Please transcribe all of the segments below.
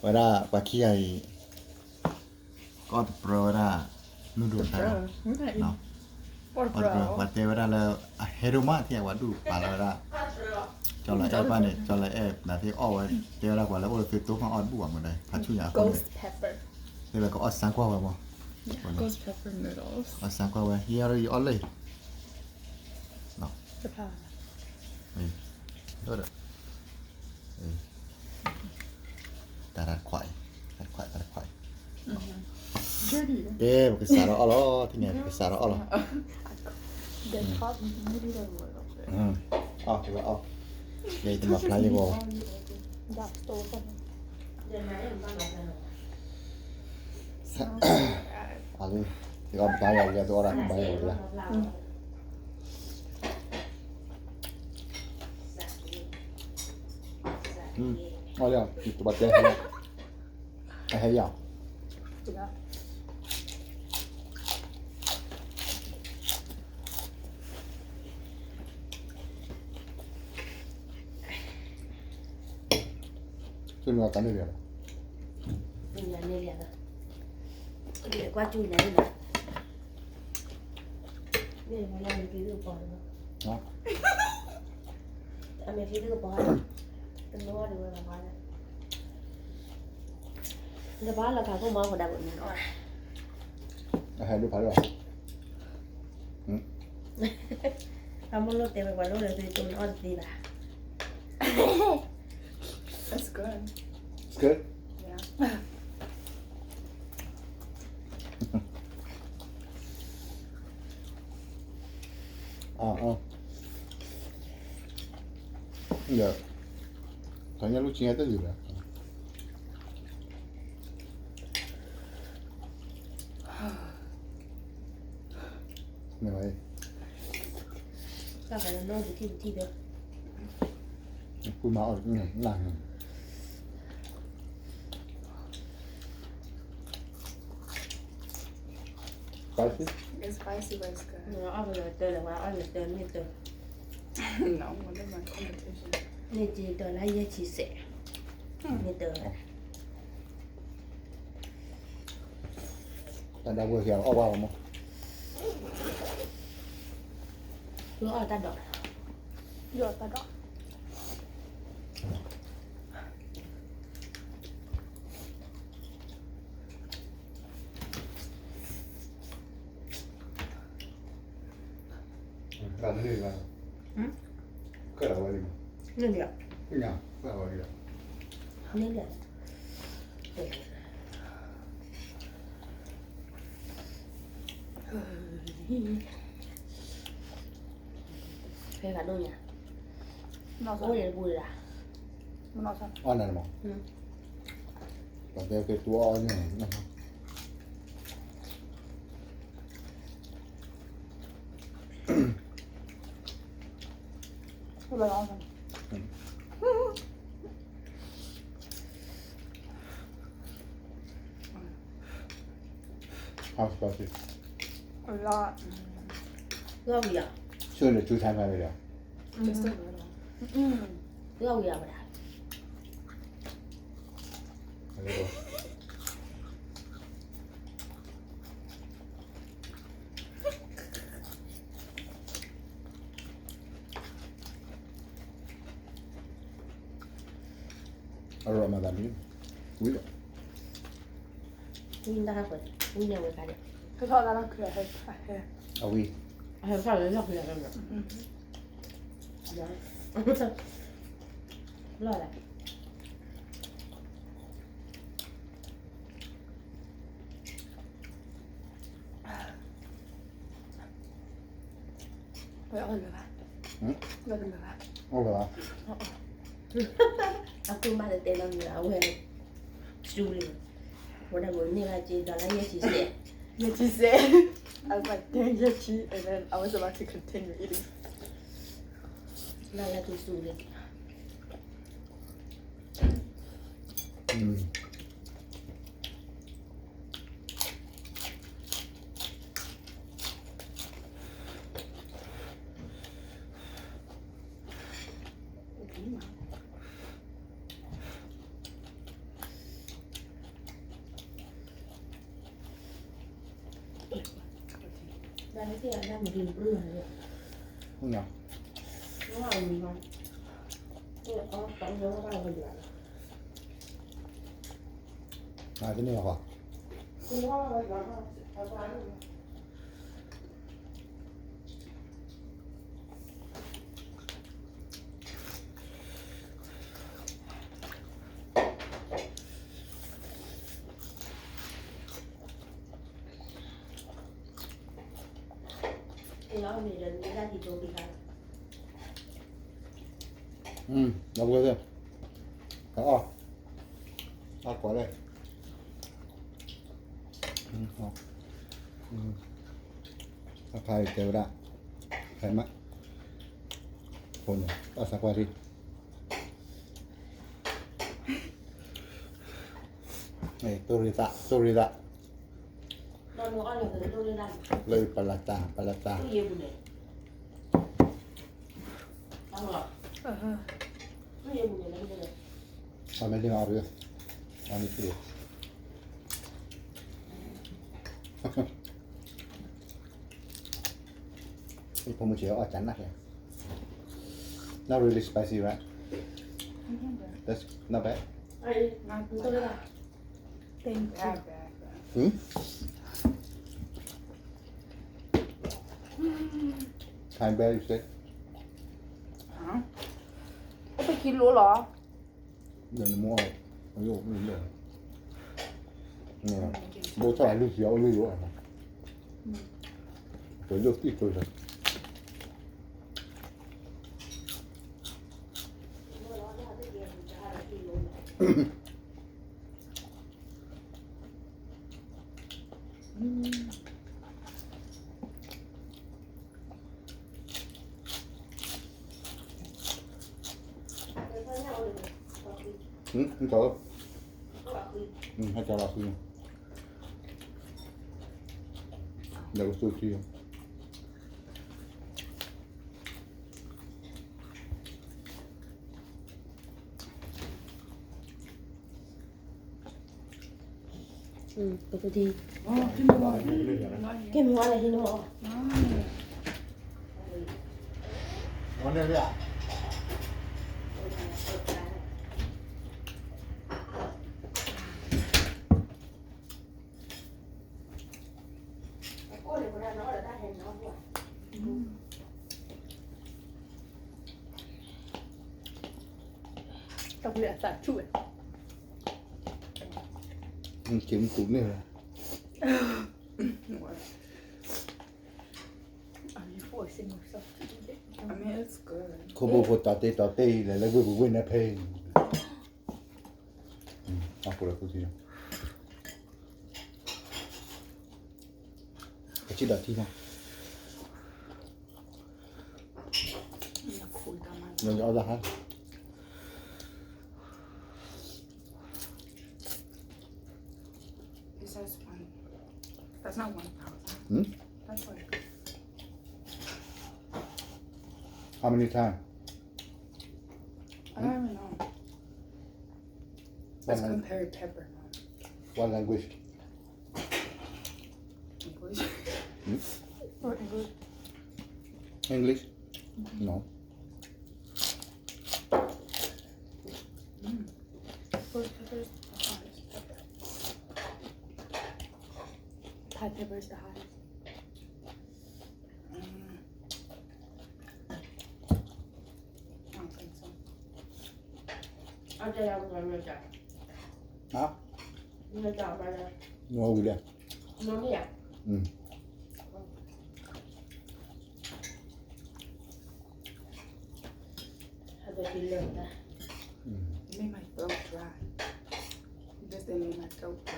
ဝဲဒၣ်ပှၤခံဂၤအံၤ ကအီၣ်တပြၢဝဲဒၣ် noodle တၢ်, ပှၤတဲဝဲဒၣ်လၢ အဟဲဒိၣ်မး ထံၣ်အဝဲဒူၣ်ပာ်လီၤဝဲဒၣ် ကၠီလီၤအဲၣ်ဘၣ်န့ၣ် ကၠီလီၤအဲၣ် နသ့ၣ်အီၣ်ဝဲ တဲဝဲဒၣ်ပှၤလၢအိၣ်လၢသုတိၢ်မးအီၣ်တဘူၣ်ဘၣ်မ့ၢ်ဒီး ဖးဆူၣ်ညါအဃိန့ၣ် တဲဝဲကအီၣ်စၢ်ကွၢ်ဝဲမး အီၣ်စၢ်ကွၢ်ဝဲ ယဲအီၣ်လၢ တၢ်တခွးအံၤ တၢ်တခွး တၢ်တခွးအံၤ ကဲ ပကစးထီၣ်အီၣ်လီၤ ထံၣ်န့ၣ် ပကစးထီၣ်အီၣ်လီၤ အီၣ် ယတမၤဖျါယဂီၢ်ဘၣ် အလံ ယကဘါယၤလံ သုအီၣ်ဒၣ်ဘါယၤလံ အီၣ်လံ တဘၣ်တဲ အဟဲယၤ သုန့ၣ်ကန့ၢ်လံလီၤ ကွၢ်ကၠူၣ်နၤန့ၣ်လီၤ မ့ၢ်မ့ၢ်လၢမ့ၢ်က့ၤသ့ၣ်ကပီၤန့ၣ်လီၤ အမ့ၢ်က့ၤသ့ၣ်ကပီၤ တနီၤဒ်ဝဲဘၣ် နဘၣ်လီၤခးခိၣ်မီၤဖိဒၣ်ပူၤန့ၣ်လီၤ အဟဲဒိၣ်ဖးဒိၣ် အမိၢ်လိၣ်တဲဝဲပှၤလိၣ်လၢသုတိၢ်န့ၣ်အီၣ်တသ့ဘၣ် That's good. It's good? Yeah. အီ အီ ဒီး တၢ်ညၣ်လူၢ်ဆံညါတလံၤဘၣ် မ့ၢ်ဝဲ တၢ်ခါလၢနီၢ်ပထံၣ်ပထံၣ်ဒီး ပူမၤအီၣ်နၢ် Spicy? It's spicy, but it's good. အီၣ်ပလီၤတၢ်လၢဝဲ အီၣ်လီၤတၢ်မ့ၢ်တၢ် No, I want my competition. မ့ၢ်က့ၤတၢ်လၢယဲၢ်ဆံစဲး မ့ၢ်တၢ် တၢ်ဒၣ်ဝဲၢ်က့ၤအီၣ်ဝဲမး လီၤအီၣ်တၢ်ဒိး လီၤအီၣ်တၢ်ဒိး တၢ်န့ၣ်လီၤ ကဲထီၣ်ဝဲလံမး န့ၣ်လီၤ ညါ ကဲထီၣ်ဝဲလံလီၤ န့ၣ်လီၤ ဖဲဂၤဒိၣ်ညါ အိၣ်န့ၣ်တပူၤလၢ် အီၣ်နၤမး တၢ်တဲက့ၤတူအီၣ်န့ၣ် How spicy? A lot. လီၤဝံၤလီၤ Should have two times already. Just a little. လီၤဝံၤလီၤဝဲဒၣ် A little. အရိၣ်မၤသးဒ် ဝံၤလီၤ ဝံၤတၢ်ဟဲ ဝံၤန့ၣ်ဝဲခါဒီး ကထီၣ်တၢ်လီၢ်ခံအဟဲ အဝံၤ အဟဲဖျါလၢလီၢ်ခံအဟဲ လီၤလၢ အီၣ်လၢၤဘၣ် အီၣ်လၢၤဘၣ် အကူမးတတဲလီၤမ့ၢ် အဝဲ စူလံ ဝဲဒၣ်မ့ၢ်န့ၢ်ဘၣ်က့ၤ dollar ယဲၢ်ဆံစဲး ယဲၢ်ဆံစဲး I was like, dang, ယဲၢ်ဆံ and then I was about to continue eating. လၢလၢသူစူလံ မ့ၢ် တန့ၢ်ဘၣ်ဃီ လီၤဝဲသ့ၣ် အီၣ်ကွၢ်လဲၣ် အခါအံၤတဲဝဲဒၣ် ဖဲမး ဖိန့ၣ် ဘၣ်ဆၣ်ကွၢ်ထံ တိၢ်ရ့သး တိၢ်ရ့သး လၢပလၢတၢ် ပလၢတၢ် ပမ့ၢ်ဒ်အီၤ အီၤမ့ၢ်တ့ၢ် ဖိမုၣ်က့ၤအီၣ်ကနၣ် Not really spicy, right? That's not bad. Hmm? Kind bad, you say? တကံလိလီၤ နမ့ၢ်အီၣ် အယိၣ် ဘိထီၣ်အလွံၢ်ဆံအီၣ်ယိၣ်ယိၣ် ပယိၣ်တံၢ်တိၢ်လီၤ ဟဲကလီၤဃံ ဒီးကသူထံ ပကဒံ ကဲမ့ၢ်ဝဲလၢဟံးန့ၢ်မး တၢ်ဝံအသးဆူၣ်ဝဲ က့ၤမတူၢ်န့ၢ်ဝဲ ခိၣ်ဘိဖိတၢ်တ့တၢ်တ့ လဲၤလၢဝ့ၢ်ပူၤဝ့ၢ်န့ၣ်ဖဲ အဃိလၢသူထံ အထံဒီးထံမး နအီၣ်တၢ်ဟါ This is one. That's not one thousand. Hmm? That's like How many times? I don't even know. Let's compare pepper. What language? English. Hmm? Or English. English? No. Mm. First pepper is the hottest pepper. Thai pepper is the hottest. Mm. I don't think so. I did have one with that. Huh? With that, brother. No, with that. No, yeah. Mm. How about you love that? Mm. It made my throat dry. It just didn't make my throat dry.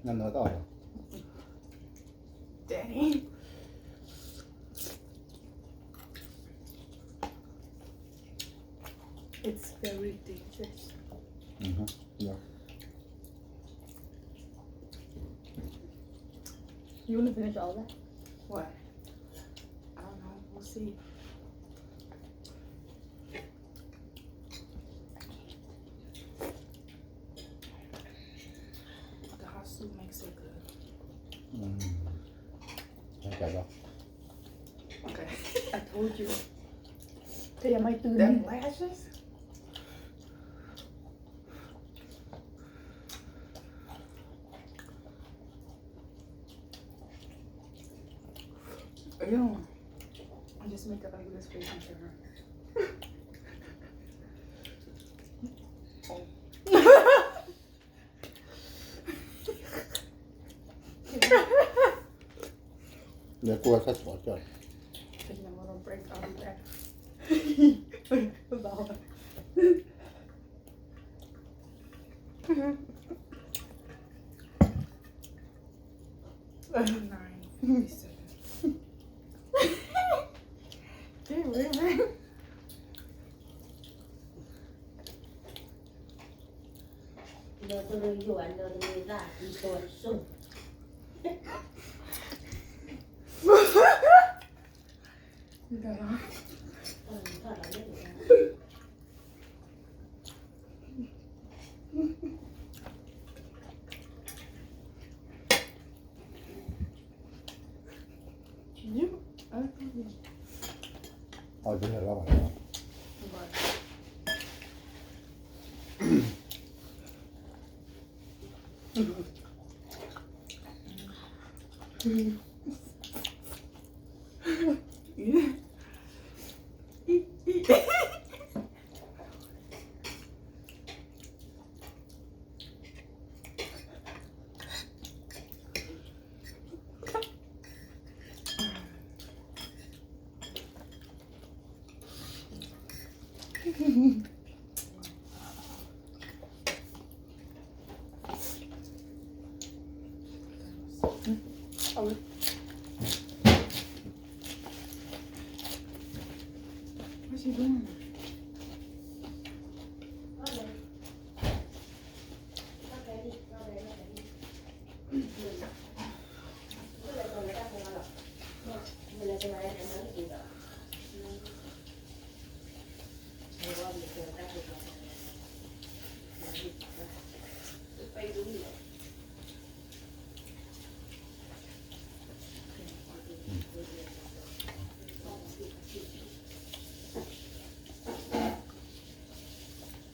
None at all. Dang. It's very dangerous. Mm-hmm. Yeah. You want to finish all of that? What? I don't know. We'll see. ဘၣ် ကဲဒီး Okay. I told you. ကဲ my two. Them lashes? Ew. I just make the ugliest face on camera. Oh. Let go of that water. Then I'm gonna break all of that. Nine. Seven. Hey, wait, wait.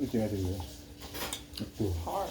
What you doing? Hard. Bye.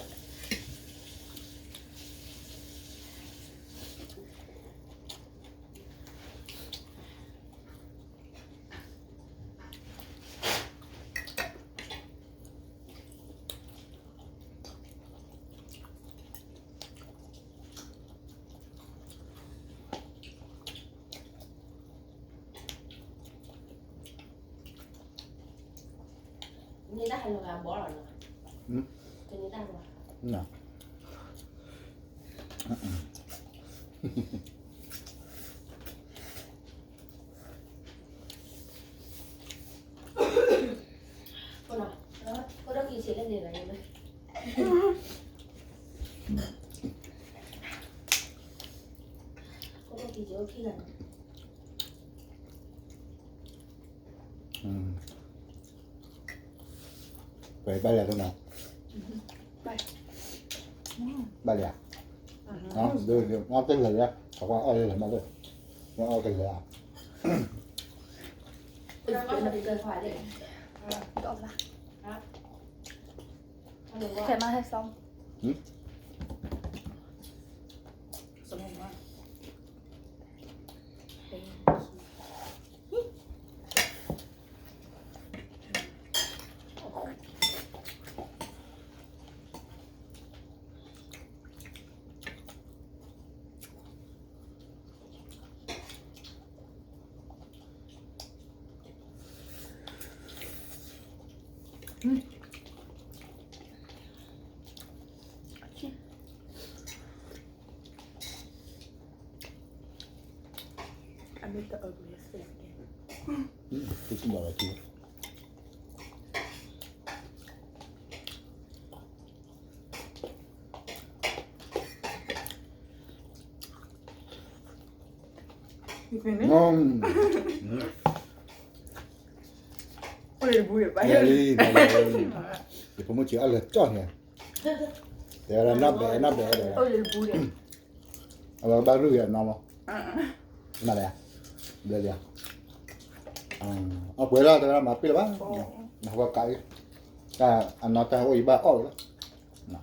ဘၣ်လံဧါ, အီၣ်ကလဲာ်လံ, အီၣ်ကလဲာ်လံ, အီၣ်ကလဲာ်ဧါ. Can I have some? I make the ugliest face again. ယဖိမုၣ်က့ၤအီၣ်လၢကၠီၣ်န့ၣ်, တဲဝဲဒၣ် not bad, not bad တဲဝဲဒၣ်, အဝဲဘၣ်ရုၢ်ဂ့ၤအနီၢ်မး. မၤလဲၣ်, ဘျဲၣ်လံဧါ, အီၣ်ပှဲၤလီၤ တဂၤမၤပ့ၢ်လၢၤဘၣ်, နဟိကးအံၤ, တၢ်အနီၢ်တၢ်အိၣ်ယဘၣ်အီၣ်လီၤ,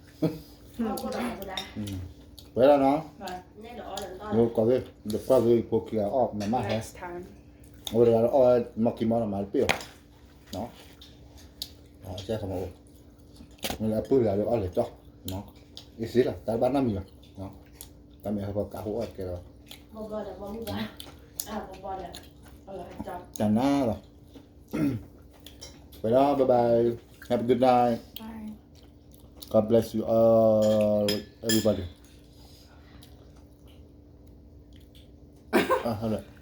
ပှဲၤလီၤနီၤ, ယကိးသ့ၣ် ယကွၢ်သ့ၣ် ယဖိခံဂၤအီၣ်မၤမးဟဲ, အိၣ်တဂၤလၢအီၣ်မီၢ်ခံမီၢ်လီၤ မၤတပ့ၢ်အီၤ, ကဲခီမအိၣ်, မ့ၢ်လၢအပုၢ်တဂၤလၢအီၣ်လဲၤကီၢ်, အ့ၣ်စ့လီၤ တၢ်တဘၣ်နီတမံၤဘၣ်, တၢ်မ့ၢ်ဟဲပှၤကးဟိအီၣ်ကဲလီၤ, တၢ်နါလီၤ, ပှဲၤလီၤ bye bye, have a good night, God bless you all, everybody, ဟါလီၤ